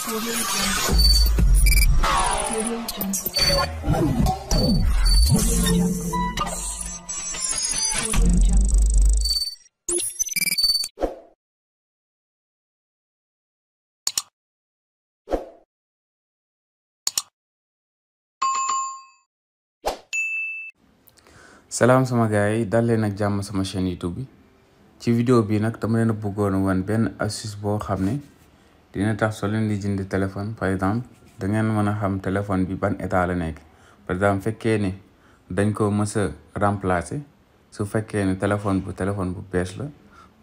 Audio Jungle. Audio Jungle. Audio Jungle. Audio Jungle. Salam sama gars yi dal leen ak jàmm sama chaîne YouTube bi ci vidéo bi nag dama leen a bëggoon wan benn astuce boo xam ne dina tax soo leen di jënd téléphone par exemple da ngeen mën a xam téléphone bi ban état la nekk. par exemple fekkee ne dañ ko mës a remplacer su fekkee ne téléphone bu bees la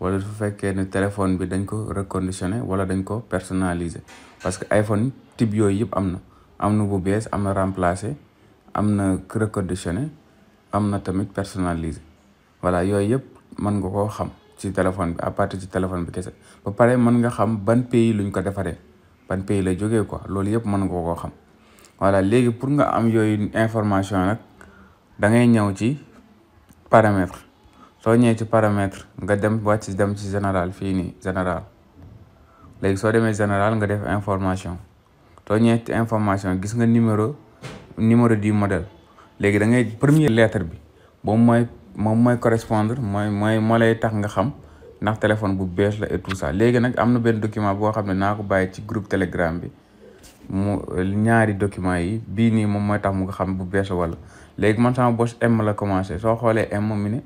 wala su fekkee ne téléphone bi dañ ko reconditionné wala dañ ko personnaliser parce que iPhone type yooyu yëpp am na bu bees am na remplacé am na reconditionné am na tamit personnalisé voilà yooyu yëpp mën nga koo xam ci téléphone bi à partir ci téléphone bi kese ba pare mën nga xam ban pays luñ ko defaree ban pays la jógee quoi loolu yëpp mën nga koo xam voilà léegi pour nga am yooyu information nag da ngay ñëw ci paramètre soo ñëwee ci paramètre nga dem dem ci général fii nii général léegi soo demee général nga def information soo ñëwee ci information gis nga numéro du modèle léegi da ngay première lettre bi moom mooy correspondre moo lay tax nga xam ndax téléphone bu bees la et tout ça léegi nag am na benn document boo xam ne naa ko bàyyi ci groupe telegram bi mu ñaari document yi bii nii moom mooy tax mu nga xam bu bees la wala léegi man sama bos M la commencé soo xoolee M mi ne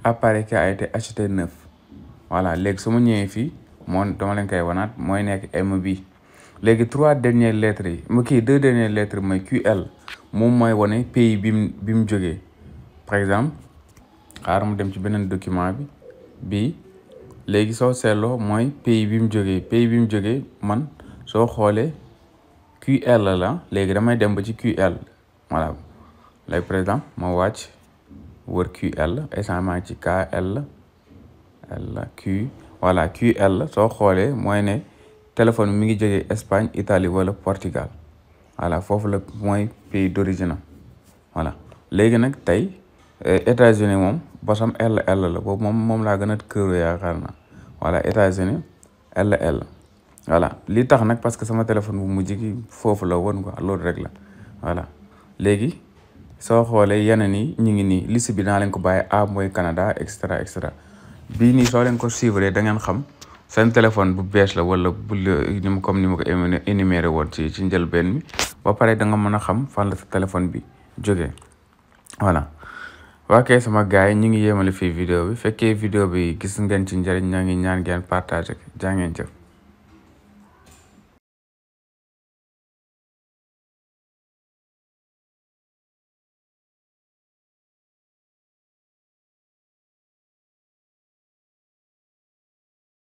appareil qui a été acheté neuf voilà léegi su ma ñëwee fii dama leen koy wanaat mooy nekk M bi léegi deux dernières lettres mooy QL moom mooy wane pays bi mu jógee par exemple xaaral mu dem ci beneen document bi léegi soo seetloo mooy pays bi mu jógee man soo xoolee QL la léegi damay dem ba ci QL voilà léegi par exemple ma wàcc wër QL essentiellement ci KL Q voilà QL soo xoolee mooy ne téléphone mi ngi jógee Espagne Italie wala Portugal voilà foofu la mooy pays d'origine voilà léegi nag tey États-Unis moom bosam LL la boobu moom laa gën a këru yaakaar naa voilà États-Unis LL voilà li tax nag parce que sama téléphone bu mujj gi foofu la woon quoi loolu rek la voilà léegi soo xoolee yeneen yi ñu ngi nii liste bi naa leen ko bàyyi A mooy Canada et cetera bii nii soo leen ko suivre da ngeen xam seen téléphone bu bees la wala comme ni ma ko énuméré woon ci njëlbeen mi ba pare da nga mën a xam fan la sa téléphone bi jógee voilà waakee sama gars yi ñu ngi yéemale fii vidéo bi fekkee vidéo bi gis ngeen ci njëriñ ñaa ngi ñaan ngeen partagé jaa ngeen jëf